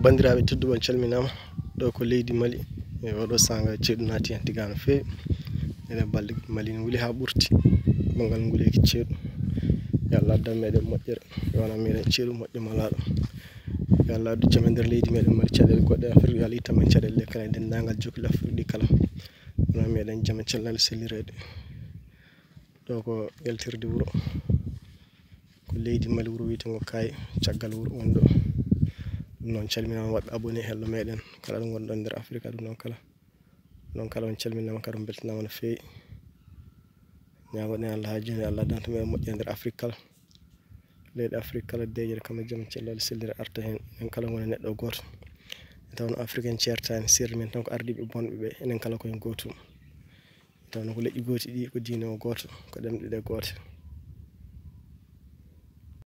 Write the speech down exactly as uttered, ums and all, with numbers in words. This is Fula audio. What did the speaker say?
Banndiraaɓe tedduɓe, on calminaama. Ɗo ko leydi Mali. E oɗo saanga, ceeɗu naati heen diga no feewi. Ene balɗe Mali ne wuli haa ɓurti banngal nguleeki ceeɗu. Yo Allah addan meɗen moƴƴere, yo wona meɗen ceeɗu moƴƴo malaaɗo. Yo Allah addu jam e nder leydi meɗen Mali, caɗeele goɗɗe Afrik, yo Allah ittan men caɗeele ɗe kala e denndaangal jokkule Afrik ɗi kala. Wona meɗen jam e cellal sellireede. Ɗo ko yaltirde wuro, ko leydi Mali, wuro wiyeteengo Kaay, caggal wuro woni ɗo. Ɗum noon calminaama waɗɓe abonné hello meɗen, kala ɗo ngonɗon nder Afrik, ɗum noon kala. Ɗum noon kala on calminaama, kadi on mbeltanaama no feewi. Ñaagoɗen Allah haa jooni, Allah addanta meɗen moƴƴere nder Afrik kala. Leyɗe Afrik kala, deeƴere kam e jam, cellal sellire arta heen. Enen kala wona neɗɗo gooto. Nde tawnoo Afrik en ceertaani, sirri men tan ko ardiiɓe bonɓe ɓe, enen kala ko en gootum. Nde tawnoo ko leƴƴi gooti ɗi, ko diine o gooto, ko ɗemɗe ɗe goote.